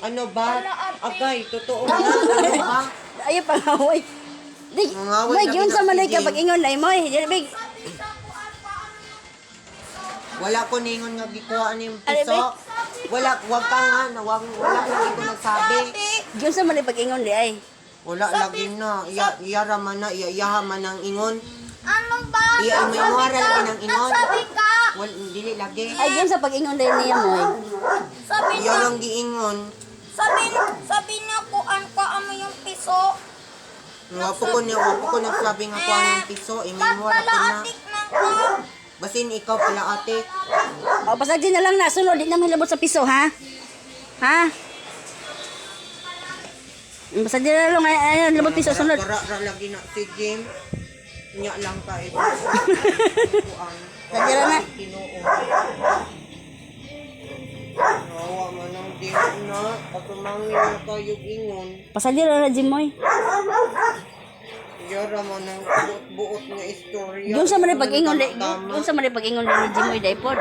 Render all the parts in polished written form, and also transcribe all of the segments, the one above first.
Ano ba? Wala, ate. Agay, totoo na. Ano ba? Ayaw pa nga, oy. Di, Mangaway moy, na giunsa man ay kinakiging. ka pag-ingon ay moy. Di big. Wala ko ningon nga gikuhaan yung Ano piso. ba? Wala, wag ka nga. Na, wag, wala lagi ko nagsabi. Ate, Giunsa man ay pag-ingon di ay. Wala lagi na. Iya, iya ra man na. Iya, iya man ang ingon. ano ba? Iya, may Nagsabi muara ka. lagi ng ingon. Nagsabi ka. Wala, dili lagi. Ay giunsa pag-ingon di niya moy. Sabi Iya niya, lang giingon. sabi, sabi niya kuan ka ano yung piso. Nga po ko niya, wa po ko nagsabi nga kuha ng piso. Ingay mo ra ko na. Nagpalaatik man ka. Basin ikaw pala ate. O pasag di na lang na sunod di na mahilabot sa piso ha. Ha? Pasag di na lang ay ay labot piso sunod. Kara ra lagi na si Jim. Nya lang ka ito. Kuan. Lagi ra na. Tinuo. Nawa man ang Jim na. Katumangin na kayo ingon. Pasag di na na Jimoy. Yara man ang buot-buot nga istorya. Giunsa man ay pag-ingon di Tama. giunsa man ay pag-ingon di ni Jimoy dai pod.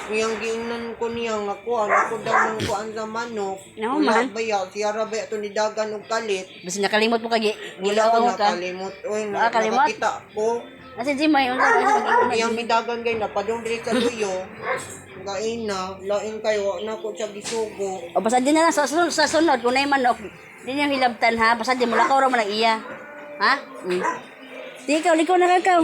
Iyang giingnan ko niya nga kuan ako daw nang kuan sa manok. Nawa Wala man. ba ya? Siya ra ba ito ni dagan og kalit? Basta nakalimot mo kag Wala ko gilaw ka. nakalimot. Uy, Nakakalimot? nakakita ko. Nasa Jimoy unsa man ay pag-ingon ni Iyang Jimoy? gidagan kay napadong diri sa tuyo. Gain na, lain kayo, wa na ko siya gisugo. O basta di na lang sa sunod kung naay manok, di niya hilabtan ha. Basta di mo lakaw ra man ang iya. Ha? Di ikaw, likaw na kakaw.